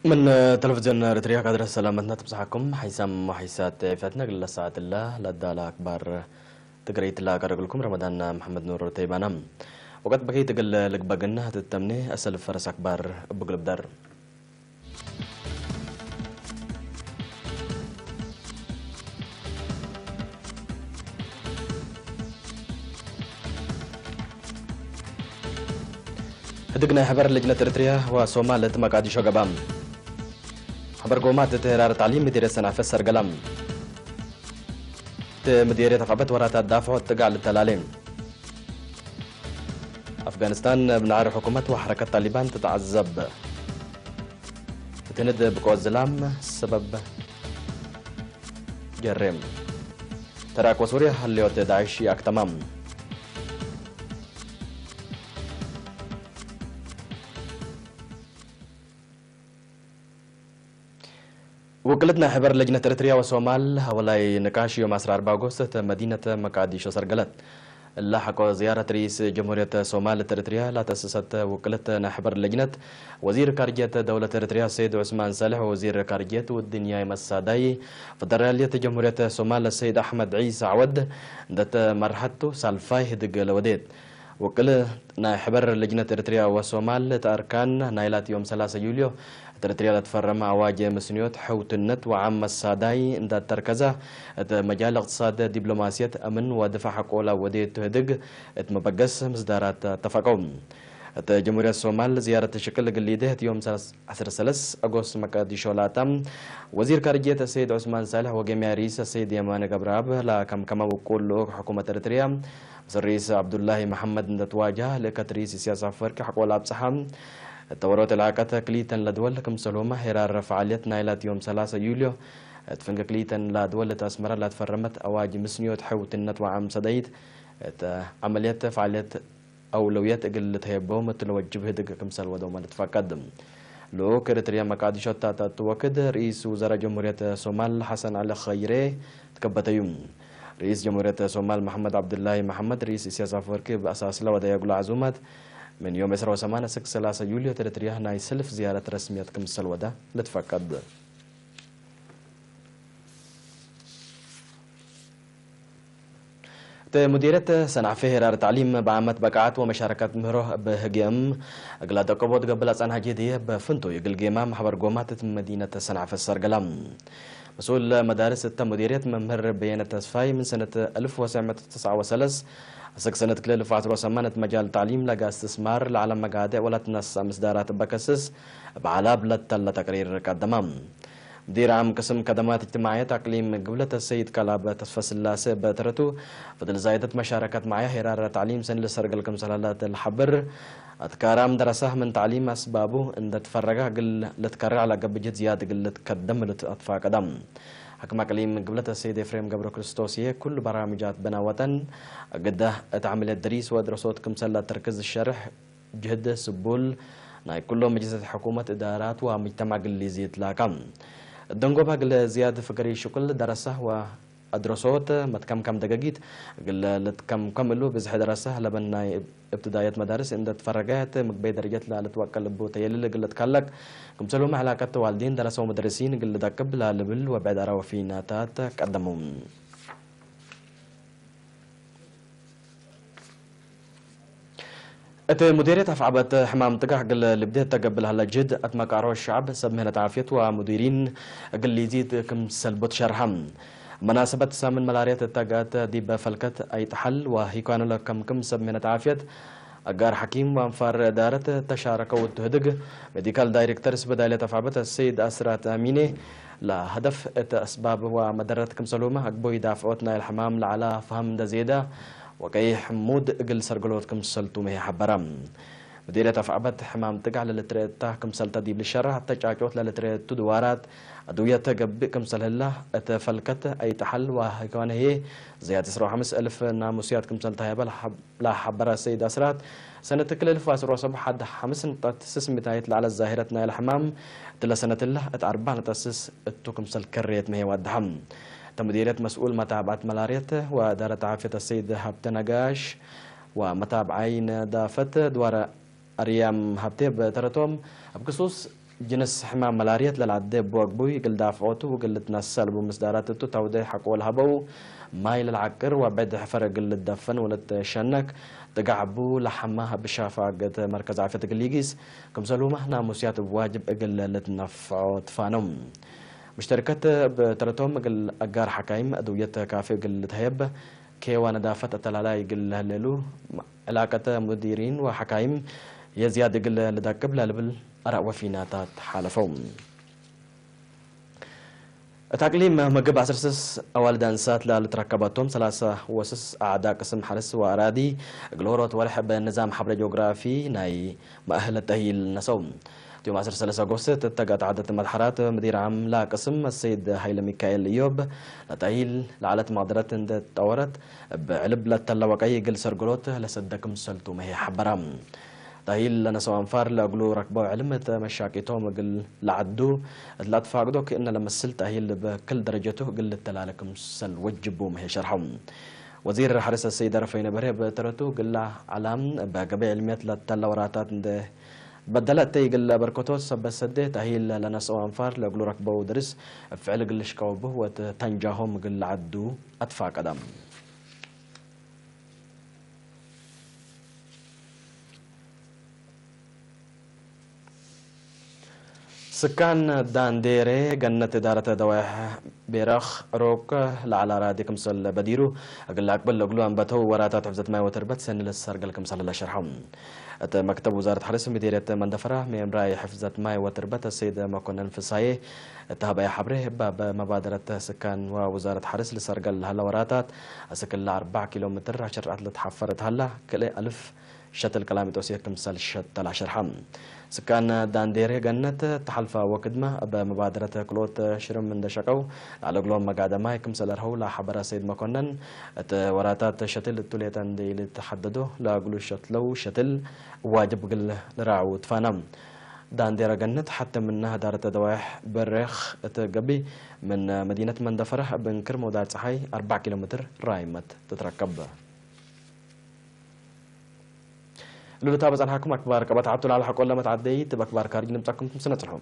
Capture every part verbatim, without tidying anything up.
ምን ቴሌቪዝዮን ኤረትርያ ካድረ ሰላመትነ ትብጽሐኩም። ሐይሳም ወሐይሳት ፌትነ እግለ ሰዓት እለ ለአዳለ አክባር ትግረይት ለአቀርብ እግልኩም ረመዳን መሐመድ ኑር ተይባና። ወቀት በከይት እግል ልግበግነ ትተምኔ አሰልፍ ፈረስ አክባር እቡ እግል ብደር። ህድግ ናይ ሕበር ልጅነት ኤረትርያ ወሶማል እት መቃዲሾ ገብአ። ሐበር ጎማት እት ሄራር ተዕሊም ምዴርየት ሰንዐፈ ሰርገላ። እት ምዴርየት አፍዐበት ወራት አዳፍዖ እት ጥጋዕ ልተላሌ። አፍጋኒስታን እብ ነዐር ሕኩመት ወሐረከት ጣሊባን ትትዐዘብ። እት ህንድ ብቆት ዝላም ሰበብ ጀሬ። ተራክ ወሱርያ ሀልዮት ዳዕሽ ይአክተማ። ውቅልት ናይ ሕበር ለጅነት ኤረትርያ ወሶማል፣ አወላይ ንቃሽ ዮም ዐስራ አርበዕ አጎስት እት መዲነት መቃዲሾ ሰርገለት። እለ ሐቆ ዝያረት ርኢስ ጀምሁርየት ሶማል እት ኤረትርያ ለተአሰሰት ውቅልት ናይ ሕበር ለጅነት፣ ወዚር ካርጅየት ደውለት ኤረትርያ ሰይድ ዑስማን ሳልሕ ወወዚር ካርጅየት ወድንያይ መሳዳይ ፈደራልየት ጀምሁርየት ሶማል ሰይድ አሕመድ ዒሳ ዐወድ እንዴ ተመርሐቱ ሳልፋይ ህድግ ለወዴት። ውቅል ናይ ሕበር ልጅነት ኤረትርያ ወሶማል እት አርካን ናይላት ዮም ሰላሰ ዩልዮ እት ኤረትርያ ለትፈረመ አዋጅ ምስንዮት ሕውትነት ወዓም መሳዳይ እንዴ ተርከዘ፣ እት መጃል እቅትሳድ፣ ዲብሎማስየት፣ አምን ወድፋዕ ሐቆላ ወዴቱ ህድግ እት መበገስ ምስዳራት አተፈቀው። እት ጀምሁርየት ሶማል ዝያረት ሽቅል እግል ሊዴ እት ዮም ዐስር ሰለስ አጎስት መቃዲሾ ላታ፣ ወዚር ካርጅየት አሰይድ ዑስማን ሳልሕ ወገምያይ ርኢስ አሰይድ የማነ ገብረአብ ለከምከመ ውቁል ልኡክ ሕኩመት ኤረትርያ ምስል ርኢስ ዐብዱላሂ መሐመድ እንዴ ትዋጀሀ፣ ልእከት ርኢስ ኢሳያስ አፈወርቂ ሐቆ ለአብጽሐ፣ እተ ወሮት ዕላቀት ክልኢተን ለድወል ክምሰልሁመ ሄራር ፈዓልየት ናይላት ዮም ሰላሰ ዩልዮ እት ፍንጌ ክልኢተን ለድወል እት አስመረ ለትፈረመት አዋጅ ምስንዮት ሕውትነት ወዓም ሰዳይት እት ዐመልየት ፈዓልየት አውለውየት እግል ልትሀየቦም እት ለወጅብ ህድግ ክምሰል ወደውመ ልትፈቀድ። ልኡክ ኤረትርያ መቃዲሾ እት አተአቱ ወክድ፣ ርኢስ ውዘራእ ጀምሁርየት ሶማል ሐሰን ዐሊ ኸይሬ ትከበተዩ። ርኢስ ጀምሁርየት ሶማል መሐመድ ዐብዱላሂ መሐመድ፣ ርኢስ ኢሳያስ አፈወርቂ እብ አሳስ ለወደየ እግሉ ዐዙመት፣ ምን ዮም ዕስራ ወሰማን እስክ ሰላሰ ዩልዮ እት ኤረትርያ ናይ ሰልፍ ዝያረት ረስምየት ክምሰል ወደ ልትፈቀድ። እት ሙዲርየት ሰንዐፌ ሄራር ተዕሊም፣ በአመት በቃዐት ወመሻረከት ምህሮ እብ ህግየም እግል አደቀቦ ትገብእ ለጸንሐ ጅህድ ህዬ፣ እብ ፍንቱይ እግል ጌማ መሕበር ጎማት እት መዲነት ሰንዐፌ ሰርገላ። መስኡል መዳርስ እተ ሙዲርየት መምህር በየነ ተስፋይ፣ ምን ሰነት አልፍ ወትሰዕ ምእት ወትስዐ ወሰለስ አስክ ሰነት ክልኤ አልፍ ወዐስር ወሰማን እት መጃል ተዕሊም ለጋ እስትስማር ለዐለ መጋድዕ ወለትነሰእ ምስዳራት እበ ከስስ፣ እብ ዐላብ ለተለ ተቅሪር ቀደመ። ሙዲር ዓም ቅስም ከደማት እጅትማዕየት አቅሊም ግብለት አሰይድ ከላብ ተስፈስላሴ እበ ተረቱ፣ ፈድል ዛይደት መሻረከት መዓያ ሄራር ተዕሊም ሰኒ ልሰርገል ክምሰል ሀለ እት ለሐብር፣ አትካራም ደረሳህ ምን ተዕሊም አስባቡ እንዴ ትፈረገ እግል ልትከረዕ ለገብእ ጅህድ ዝያድ እግል ልትከደም ልትአትፋቀደ። ሐክም አቅሊም ግብለት አሰይድ ኤፍሬም ገብረክርስቶስ ህዬ፣ ኩሉ በርናምጃት ብናእ ወጠን፣ እግደ እት ዐመልየት ድሪስ ወድረሶት ክምሰል ለአተርክዝ ሸርሕ፣ ጅህድ ስቡል ናይ ኩሎም መጅልሰት ሕኩመት፣ እዳራት ወሙጅተማዕ እግል ሊዚድ ላካ። እት ደንጎባ እግል ዝያድ ፍገሪ ሽቁል ደረሰ ወአድረሶት መትከምከም ደገጊት እግል ልትከምከም እሉ፣ ብዝሒ ደረሰ ለበን ናይ እብትዳየት መዳርስ እንዴ ትፈረገት ምግበይ ደረጀት ለልትወቀል እቡ ተየልል እግል ልትከለቅ፣ ክምሰልሁመ ዕላቀት ዋልዲን ደረሰ ወመደርሲን እግል ልደቅብ ላልብል ወብዕድ አራወፊናታት ቀደሙ። እት ሙዲርየት አፍዐበት ሕማም ጥጋሕ እግል ልብዴ እተ ገብእ ለሀለ ጅህድ፣ አትመቃሮ ሸዐብ ሰብ ምህነት ዓፍየት ወሙዲሪን እግል ሊዚድ ክምሰል ቡ ትሸርሐ። መናሰበት ሳምን መላርየት እተ ገአት ዲብ ፈልከት አይጠሐል ወሂኳኑ ለከምክም ሰብ ምህነት ዓፍየት፣ አጋር ሐኪም ወአንፋር እዳረት ተሻረከው። እቱ ህድግ ሜዲካል ዳይሬክተር ስበዳልየት አፍዐበት አሰይድ አስራት አሚኔ፣ ለሀደፍ እት አስባብ ወመደረት ክምሰልሁመ አግቡይ ዳፍዖት ናይል ሕማም ለዐለ ፈሀም እንዴ ዜደ ወቀይ ሕሙድ እግል ሰርገሎት ክምሰልቱ ምህዬ ሐበረ። ሙዲርየት አፍዐበት ሕማም ጥጋሕ ለልትርኤ እተ ክምሰልተ ዲብ ልሸረሕ፣ እተ ጫጮት ለልትርኤ እቱ ድዋራት አድውየት ገብእ ክምሰል ህለ፣ እት ፈልከት አይጠሐል ወሂኳኑ ህዬ ዝያድ ዕስራ ወሐምስ አልፍ ናሙስያት ክምሰል ተሀይበ ለሐብ-፣ ለሐበረ ሰይድ አስራት፣ ሰነት ክልኤ አልፍ ወዐስር ወሰብዕ ሐድ ሐምስ ነጥብ ስስ ሚታይት ለዐለት ዛሂረት ናይለ ሕማም፣ እትለ ሰነትለ እት አርበዕ ነጥብ ስስ እቱ ክምሰል ከሬት ምህዬ ወደሐ። እተ ሙዲርየት መስኡል መታብዐት መላርየት ወእዳረት ዓፍየት አሰይድ ሀብተ ነጋሽ ወመታብዓይ ነዳፈት ድዋር አርያም ሀብቴ በተረቶም፣ እብ ክሱስ ጅንስ ሕማም መላርየት ለለዐዴ እብ ወግቡይ እግል ዳፍዖቱ ወእግል ልትነሰእ አልቡ ምስዳራት እቱ ተውዴሕ ሐቆ ለሀበው፣ ማይ ለለዐቅር ወብዕድ ሕፈር እግል ልትደፈን ወልትሸነክ፣ ጥጋዕ እቡ ለሐማ እብ ሻፋግ እት መርከዝ ዓፍየት እግል ኢጊስ፣ ክምሰልሁመ ናሙስያት እብ ዋጅብ እግል ልትነፍዖ ትፋነው። ሙሽተርከት እብ ተረቶም እግል አጋር ሐካይም አድውየት ካፊ እግል ልትሀየብ፣ ኬዋ ነዳፈት አተላላይ እግል ለህሌ እሉ፣ ዕላቀተ ሙዲሪን ወሐካይም የዝያድ እግል ልደቅብ ለልብል አራእ ወፊናታት ሓለፈው። እት አቅሊም ምግብ ዐስር ስስ አዋልድ አንሳት ለልትረከበቶም ሰላሳ ወስስ አዕዳ ቅስም ሐርስ ወአራዲ እግል ዎሮት ወርሕ እብ ንዛም ሐብረ ጂኦግራፊ ናይ መአህለት ተህይል ነሰው። ዮም ዐስር ሰለስ አጎስት እተ ገአት ዐደት መትሐራት ምዲር ዓም ለቅስም አሰይድ ሀይለ ሚካኤል እዮብ ለተህይል ለዐለት መቅደረት እንዴ ትጠወረት እብ ዕልብ ለተለ ወቀይ እግል ሰርግሎት ለሰደ ክምሰልቱ መሄ ሐበረ። ተህይል ለነሰው አንፋር ለእግሉ ረክበው ዕልም እት መሻቂቶም እግል ለዐዱ እት ለአትፋቅዶ ክእነ ለመስል ተህይል እብ ክል ደረጀቱ እግል ልተላለ ክምሰል ወጅቡ መሄ ሸርሐው። ወዚር ሐርስ አሰይድ አረፈይነ በርሄ እብ ተረቱ እግላ ዐላም እብ ገበይ ዕልምየት ለተለ ወራታት እንዴ በደለ እተይ እግል በርከቶት ሰበት ሰዴ ተህይል ለነስአው አንፋር ለእግሉ ረክበው ደርስ እብ ፍዕል እግል ልሽቀው ብህ ወተንጃሆም እግል ለዐዱ አትፋቀደ። ስካን ዳንዴሬ ገነት እዳረት ደዋይሕ ቤረኽ ሮክ ለዐለ አራዲ ክምሰል በዲሩ እግል ለአቅብል እግሉ አንበተው ወራታት ሕፍዘት ማይ ወትርበት ሰኒ ለሰርገል ክምሰል ለሸርሐው። እት መክተብ ውዛረት ሐርስ ምዲርየት መንደፈራ ሜምራይ ሕፍዘት ማይ ወትርበት አሰይድ መኮነን ፍሳዬ እት ሀበየ ሐብሬ፣ እበ መባደረት ስካን ወውዛረት ሐርስ ልሰርገል ለሀለ ወራታት አስክ እለ አርበዕ ኪሎ ሜትር አሸርዐት ልትሐፈር እት ሀላ ክልኤ አልፍ ሸትል ቀላሚጦስየ ክምሰል ሸተል አሸርሐ። ስካን ዳንዴሬ ገነት ተሐልፈ ወክድመ እበ መባደረት ክልኦት ሽርም እንዴ ሸቀው ለዐለ እግሎም መጋደ ማይ ክምሰል አርሀው ለሐበረ ሰይድ መኮነን፣ እት ወራታት ሸትል እቱ ሌጠ እንዴ ኢልትሐደዶ ለእግሉ ሸትለው ሸትል ዋጅብ እግል ልራዕዉ ትፋነ። ዳንዴረ ገነት ሐቴ ምነ ህዳረት ደዋይሕ በሬኽ እት ገቢእ ምን መዲነት መንደፈረ እብ እንክር መውዳር ጸሓይ አርበዕ ኪሎ ሜትር ራይመት ትትረከብ። እሉ ልታበ ጸንሐኩም አክባር ቀበት ዐብቱ ለዐለ ሐቆ ለመትዓደይት እብ አክባር ካርጅ ንምጻኩም ክምሰል ነጽንሑ።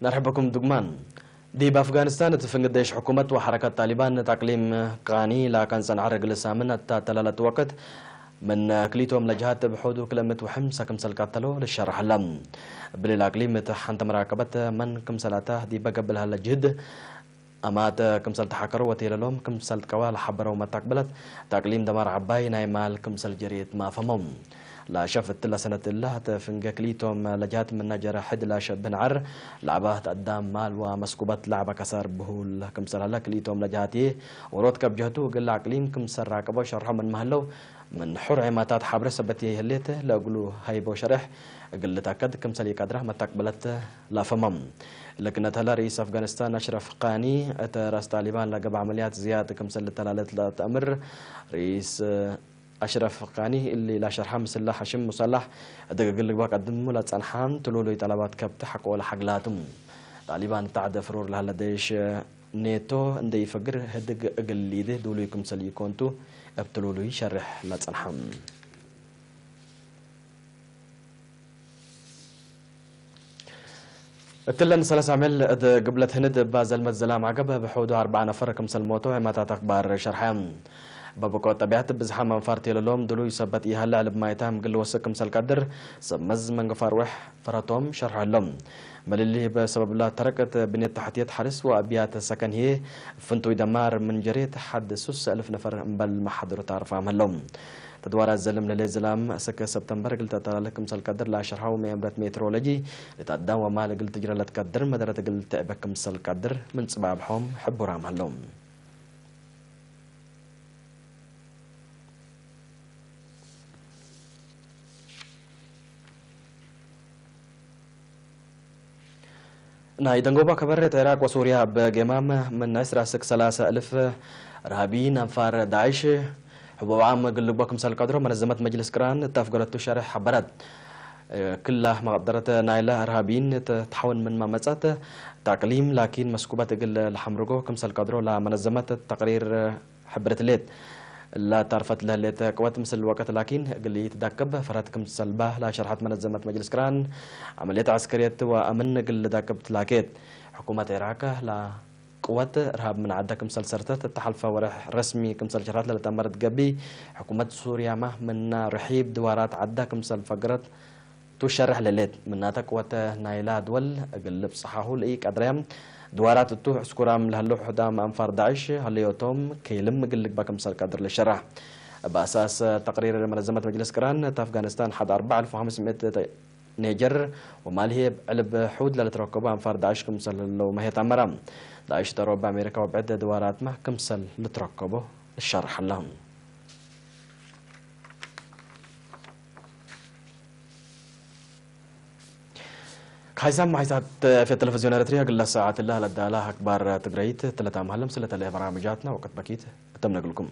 ነርሕበኩም ዱግማን። ዲብ አፍጋኒስታን እት ፍንግደሽ ሕኩመት ወሐረከት ጣሊባን እት አቅሊም ቃኒ ለአካን ጸንዐ እግል ሳምን አታተላለት ወቅት፣ ምን ክሊቶም ለጀሃት እብ ሖዱ ክልኤ ምእት ወሐምሳ ክምሰል ቀተሎ ልሸረሕ ህለ። እብሊ ለአቅሊም እት ሐንተ መራከበት መን ክምሰል አታ ዲበ ገብእ ለሀለ ጅህድ፣ አማት ክምሰል ተሓከሮ ወቴለሎም ክምሰል ትቀዋ ለሐበረው መታቅብለት፣ እት አቅሊም ደማር ዐባይ ናይ ማል ክምሰል ጀርየት ማፈመው። ለአሸፍ እትለ ሰነት እለ እት ፍንጌ ክልኢቶም ለጀሀት ምነ ጀረ ሕድ ለአሸብህ ነዐር ለዐበ እት አዳም ማል ወመስኩበት ለዐበ ከሳር ብሁል ክምሰል ሀለ። ክልኢቶም ለጀሀት ህዬ ዎሮት ከብጀህቱ እግል አቅሊም ክምሰል ራቀቦ ሸርሖ ምንመ ህለው፣ ምን ሑር ዔማታት ሐብረ ሰበት ህዬ ህሌት ለእግሉ ሀይቦ ሸሬሕ እግል ልትአከድ ክምሰል ኢቀድረ መታቅብለት ለአፈመ። እለ ክነት ሀለ፣ ርኢስ አፍጋኒስታን አሽረፍ ቃኒ እት ራስ ጣሊባን ለገብአ ዐመልያት ዝያድ ክምሰል ልተላለት ለተአምር ርኢስ አሽረፍ ቃኒ እሊ ለሸርሐ፣ ምስለ ሐሽም ሙሰላሕ እድግ እግል ልግበእ ቀድሙ ለጸንሐ ትሉሉይ ጠለባት ከብት ሐቆ ለሐግላቱ። ጣሊባን እት ዐደ ፍሩር ለሀለ ዴሽ ኔቶ እንዴ ኢፈግር ህድግ እግል ሊዴ ዱሉይ ክምሰል ኢኮንቱ እብ ትሉሉይ ሸሬሕ ለጸንሐ። እትለን ሰለስ አሜል እት ግብለት ህንድ እባ ዘልመት ዘላም ዐገብ እብ ሖዱ አርበዕ ነፈር ክምሰል ሞቶ ዔማታት አክባር ሸርሐ። እብ ብቆት ጠቢዐት ብዝሓም አንፋር ቴለሎም ድሉይ ሰበት ኢሀለ፣ ዕልብ ማይታም እግል ልወስክ ክምሰል ቀድር ሰብ መዝ መንገፍ አርዌሕ ፈረቶም ሸርሐ ህሎም። መልሊ እብ ሰበብላ ተረቀት ብንየት ተሕትየት ሐርስ ወአብያት ሰከን ህዬ ፍንቱይ ደማር ምን ጀሬት ሐድ ሱስ አልፍ ነፈር እምበል መሓድሮት አርፋም ህለው። ተድዋራት ዘልም ለሌ ዝላም እስክ ሰብተምበር እግል ተአተላለ ክምሰል ቀድር ለአሸርሐው መኤምረት ሜትሮሎጂ፣ ለተአዳም ወማል እግል ትጅረ ለትቀድር መደረት እግል ትዕበ ክምሰል ቀድር ምን ጽባብሖም ሕቡራም ሀለው። ናይ ደንጎባ ከበሬት ዒራቅ ወሱርያ እብ ጌማም ምን ዕስራ እስክ ሰላሰ እልፍ እርሃቢይን አንፋር ዳዕሽ ሕቡብ ዓም እግል ልግቦ ክምሰል ቀድሮ መነዘመት መጅልስ ቅራን እት አፍገረቱ ሸሬሕ ሐበረት። ክላ መቅደረት ናይለ እርሃብይን እት ተሐውን ምንመ መጽአት፣ እት አቅሊም ላኪን መስኩበት እግል ለሐምርጎ ክምሰል ቀድሮ ለመነዘመት ተቅሪር ሕብርት ሌት። እለ ታርፈት ለህሌት ቅወት ምስል ወቅት ላኪን እግል ኢትዳክብ ፈርሀት ክምሰልባ ለሸርሐት መነዘመት መጅልስ ቅራን፣ ዐመልየት ዐስከርየት ወአምን እግል ልዳክብ ትላኬት። ሕኩመት ዒራቅ ለ ቅወት እርሃብ ምን ዐደ ክምሰል ሰርተት፣ እተ ሐልፈ ወሬሕ ረስሚ ክምሰል ሸርሐት ለልትአመር እት ገብእ፣ ሕኩመት ሱርያመ ምነ ርሒብ ድዋራት ዐደ ክምሰል ፈግረት ቱ ሸርሕ ለሌት። ምናተ ቅወተ ናይላ ድወል እግል ልብጽሓሁ ለኢቀድረየ ድዋራት እቱ፣ ዕስኩራም ለህለው ሕዳም አንፋር ዳዕሽ ሀለዮቶም ከይልም እግል ልግበእ ክምሰል ቀድር ልሸራሕ። እብ አሳስ ተቅሪር መነዘመት መጅልስ ቅራን፣ እት አፍጋኒስታን ሐድ አርበዕ አልፍ ወሐምስ ምእት ኔጀር ወማል ህዬ እብ ዕልብ ሑድ ለልትረከቡ አንፋር ዳዕሽ ክምሰል ህለው መህየት አመረ። ዳዕሽ እት አውሮፓ፣ አሜሪካ ወብዕድ ድዋራትመ ክምሰል ልትረከቦ ልሸርሕ ዐለ። ከሐይሳም መሐይሳት ፌት ቴሌቪዝዮን ኤረትርያ፣ እግለ ሰዓት እለ ለዳላ አክባር ትግረይት እትለ ታምሀለ። ምስለ ተሌ በራምጃትነ ወቅት በኪት እተምነ እግልኩም።